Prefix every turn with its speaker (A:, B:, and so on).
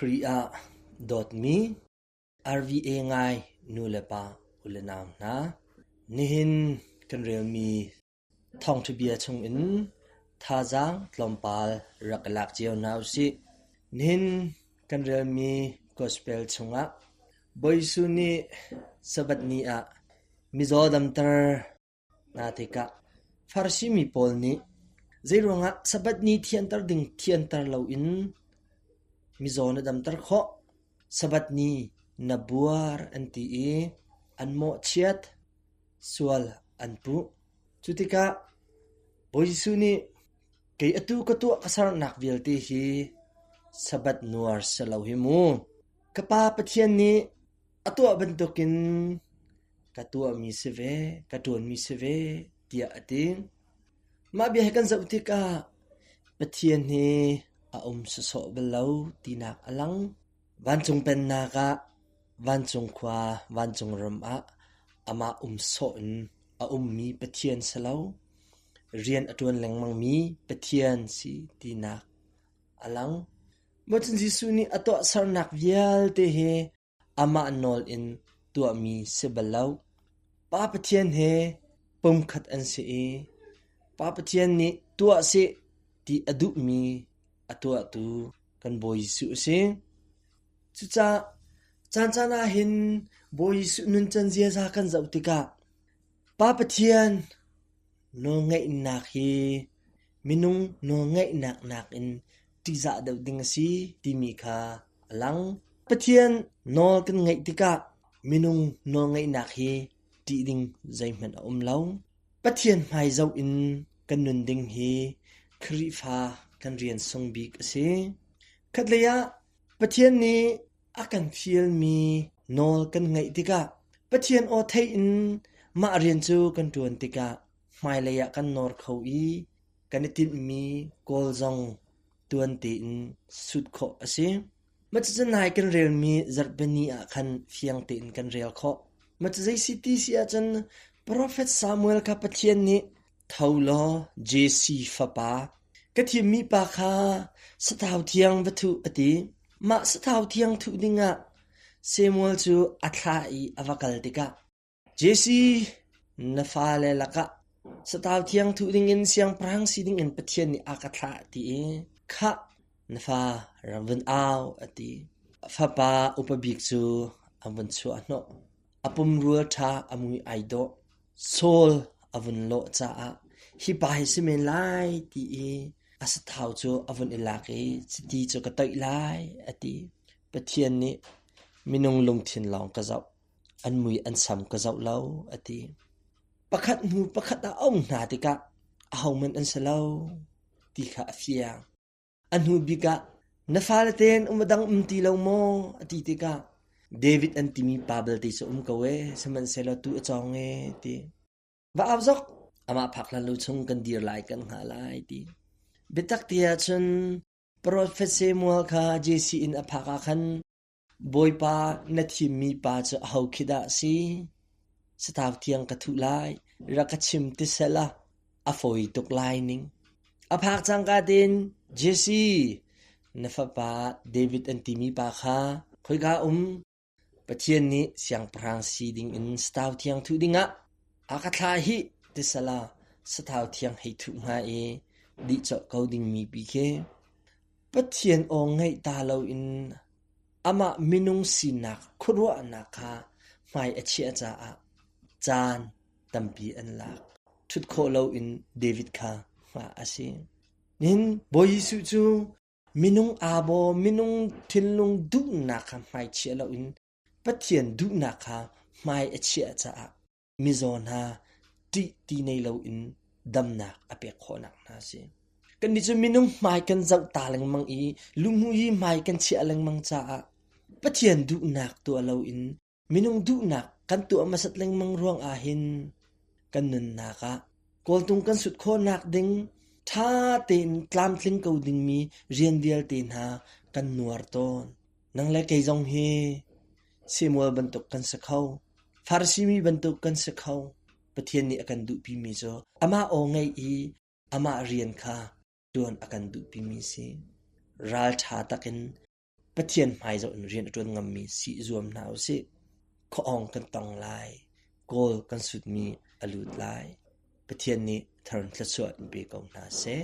A: Khrih ah dawtmi RVA ngai nu le pa u le nau hna, nihin kan relmi thawngṭha bia chungin thazaang tlawmpal rak i lak cio hna usih. Nihin kan relmi Gospel chungah Bawi Jesuh nih Sabbath ni ah mizaw damter hna tikah Farasi mi pawl nih zeiruangah Sabbath ni thianter ding thianter loin mizaw na damter khawh? Sabbath ni na buar an ti i an mawhchiat, sual an puh. Cu tikah Bawi Jesuh nih kei atu ka tuah ka sernak vialte hi Sabbath nuar si lo hi mu. Ka Pa Pathian nih a tuah bantukin ka tuahmi si ve, ka ṭuanmi si ve, tiah a ti. Mah bia hi kan zoh tikah Pathian hi a um sawsawh bal lo tinak a lang. Vancung pennak ah, vancung khua, vancung ram ah amah um sawh in a ummi Pathian si lo. Rian a ṭuan lengmangmi Pathian si tinak a lang. Mah Jesuh nih a tuahsernak vialte hi amah nawl in tuahmi si bal lo. Pa Pathian he pumkhat an si i Pa Pathian nih tuah seh ti a duhmi a tuahtu kan Bawi Jesuh a si. Cucaah caancaan ah hin Bawi Jesuh nuncan ziaza kan zoh tikah Pa Pathian nawlngaihnak hi minung nawlngaihnak nakin ṭihzah deuh ding a si timi kha a lang. Pathian nawl kan ngaih tikah minung nawlngaihnak hi ṭih ding zeihmanh a um lo. Pathian hmai zoh in kan nun ding hi Khrihfa kan rian sung bik a si. Khatlei ah Pathian nih a kan fialmi nawl kan ngaih tikah Pathian aw theih in mah rian cu kan ṭuan tikah hmailei ah kan nawr kho i kan i tinhmi kawl zong tuan tein sut khawh a si. Mah cucu nai kan relmi zarhpini ah khan fiang tein kan rel khawh. Mah cu zei si ti si ahcun Profet Samuel kha Pathian nih Tho law Jesse fapa, ka thimmi pa kha sathau thiang va thuh a ti. Mah sathau thiang thuh dingah Samuel cu a thlah i a va kal tikah Jesse, na fale lakah sathau thiang thuh dingin siangpahrang si dingin Pathian nih a ka thlah ti i khah na fa rak vun au a ti. A fapa upa bik cu an vun chuah hnawh. A pumrua ṭha a mui ai dawh. Saul a vun lawh caah hi pa hi si men lai ti i a sathau cu a vun i lak i chiti cu ka toih lai a ti. Pathian nih minung lungthin lawng ka zoh, an mui an sam ka zoh lo a ti. Pakhat hnu pakhat a um hna tikah ahohmanh an si lo ti kha a fiang. A hnu bik ah na fale tein um a dang um ti lo maw a ti tikah David an timi pa belte cu um ko ee sihmanhsehlaw tu a cawng ee ti. Va au zok amah phak hlan lo chung kan dir lai kan hngah lai ti. Biatak ti ahcun Profet Samuel kha Jesse inn a phak ah khan Bawipa na thimmi pa cu aho khi dah a si? Satau thiang ka thuh lai, rak ka chim ti sehla a fawi tuk lai ning. A phak cangka tein Jesse, na fapa David an timi pa kha khoika um? Pathian nih siangpahrang si dingin satau thiang thuh dingah a ka thlah hih ti sehla satau thiang hei thuh hnga i dih colh ko dingmi pi khi. Pathian aw ngaih ta loin amah minung sinak khuaruahnak kha hmai a chiah caah caan tampi an lak. Ṭhut khawh loin David kha hngah a si. Nihin Bawi Jesuh cu minung aa baw, minung thinlung duhnak kha hmai chiah loin Pathian duhnak kha hmai a chiah caah mizaw hna ṭih ti nei loin damnak a pek khawhnak hna a si. Kannih cu minung hmai kan zoh ta lengmang i luhmuh hi hmai kan chiah lengmang caah Pathian duhnak tuah loin minung duhnak kan tuah hmasat lengmang ruang ahhin kan nunnak ah kawltung kan sut khawhnak ding ṭha tein tlamtling ko dingmi rian vialte hna kan nuar tawn. Nang le kei zong hi Samuel bantuk kan si kho. Farasi mi bantuk kan si kho. Pathian nih a kan duhpimi cu amah aw ngaih i amah rian kha ṭuan a kan duhpimi si. Ralṭha takin Pathian hmai zoh in rian a ṭuan ngammi si i zuam hna usih. Khuaawng kan tong lai. Kawl kan sutmi a lut lai. Pathian nih thar thluachuah in pe ko hna seh.